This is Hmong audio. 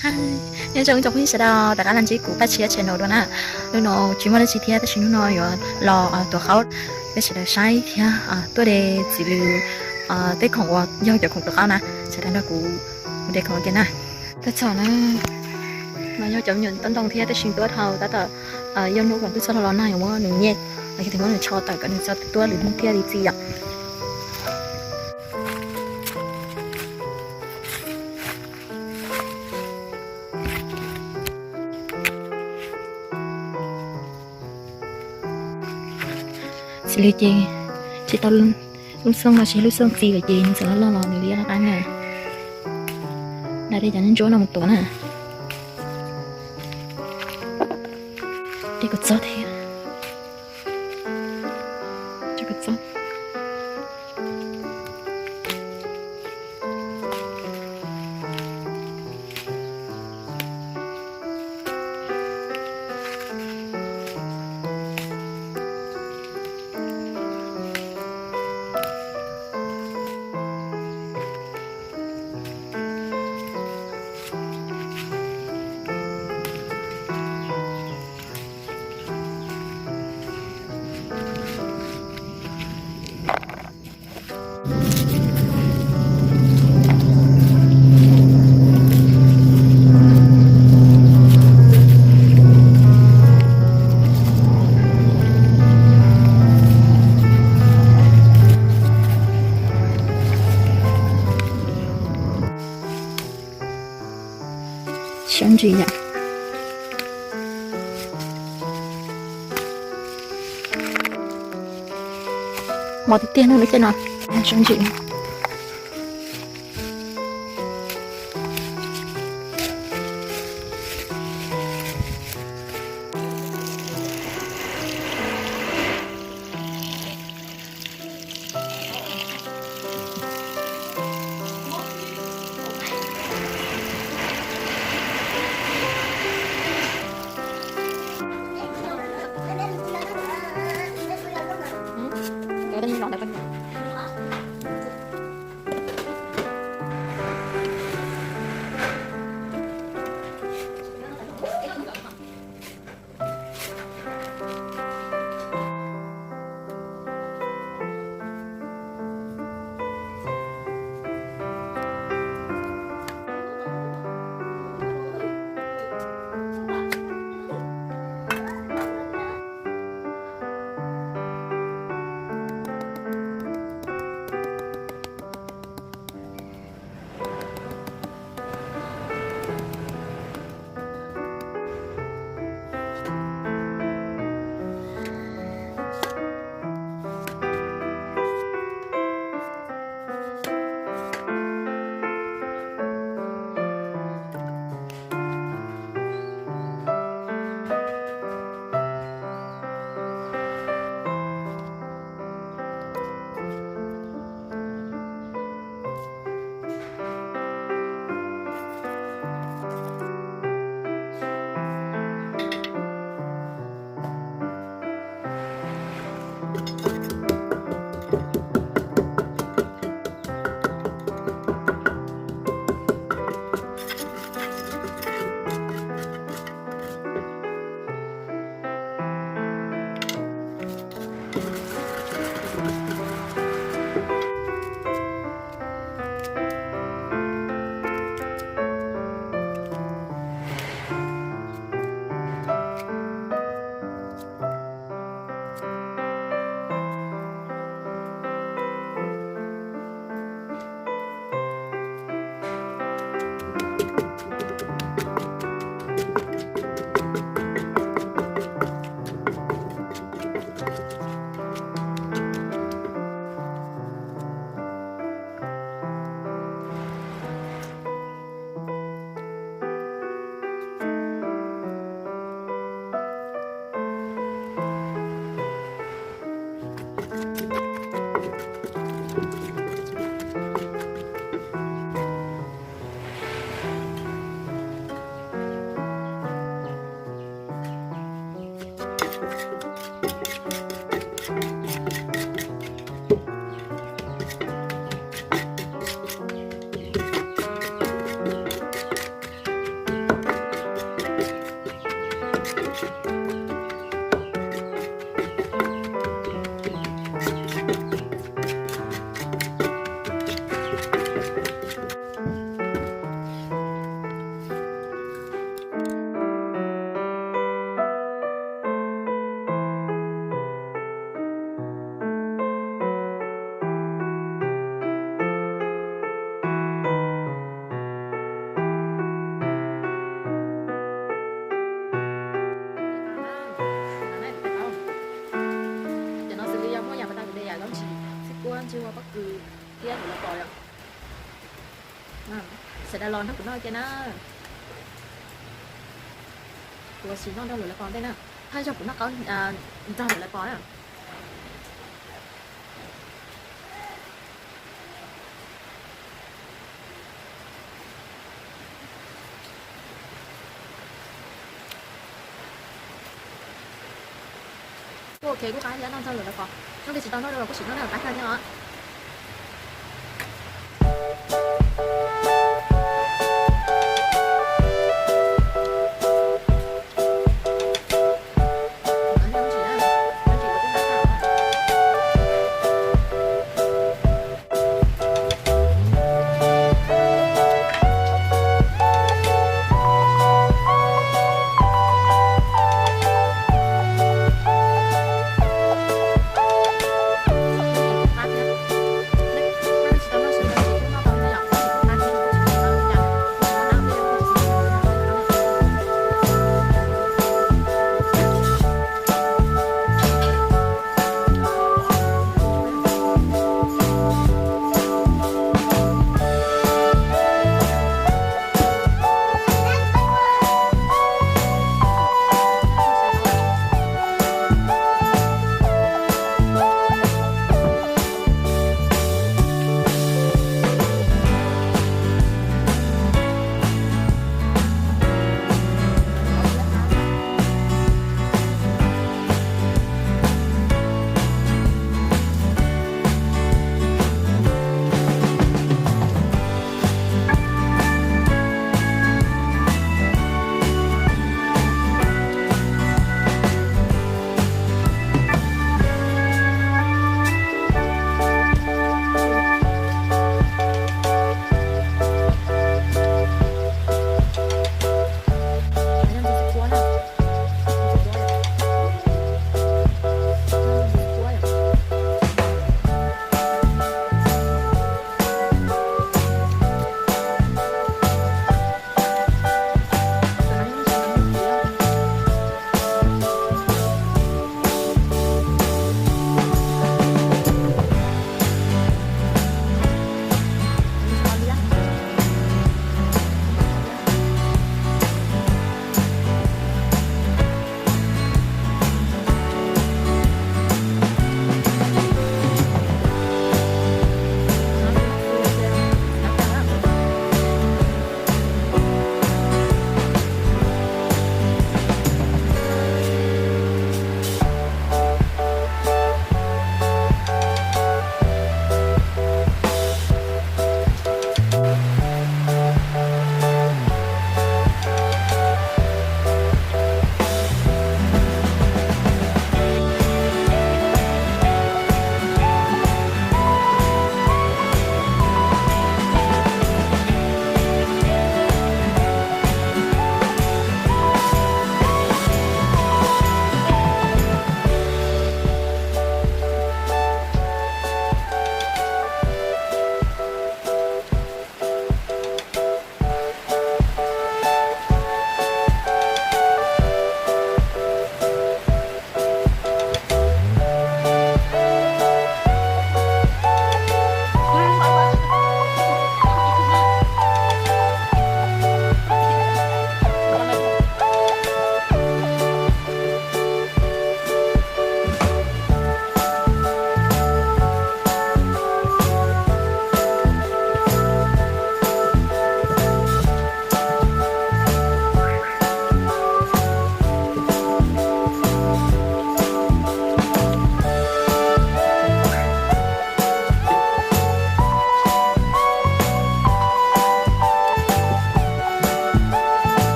Hi, nyob zoo ib tsoom phooj ywg sawv daws, rov qab los ntsib kuv Paj Tshiab channel dua na. Hnub no tsis muaj dab tsi thiab, tab sis hnub no yuav los tuav qaub peb sawv daws saib thiab tuaj de txiv lws, tej khoom uas yog cov khoom tuav qaub na, sawv daws nrog kuv de khoom ua ke na. Tuaj txog na, no yog cov me nyuam ntooj ntooj thiab, tab sis tuaj dhau tab tom yog hnub kom tuaj txog los no yuav muab nws nyem, los yog tias muab nws tsho tawm kom nws txog tuaj lwm hnub thiaj li txi yom. Txiv lws ces tsis tau lub xyooj no, tsis lub xyooj txi lawm ces nws txawm loj loj los nws li qab na. Nrog de cov ntsuab no mus tuav na. De kom txog thiab. Tso kom txog. Sab ntsis yom. Mos tiag tiag no lub caij no. Sab ntsis. Daws los nrog kuv noj ua ke na. Kuv sim noj nrog lawv lawv pos ntej na. Thawj zaug kuv noj qaub nrog lawv lawv pos na. Kuj ok, kuj qab thiab, noj nrog lawv lawv pos. Zoo li tsis tau noj dua los kuj sim noj nrog lawv qab kawg thiab os.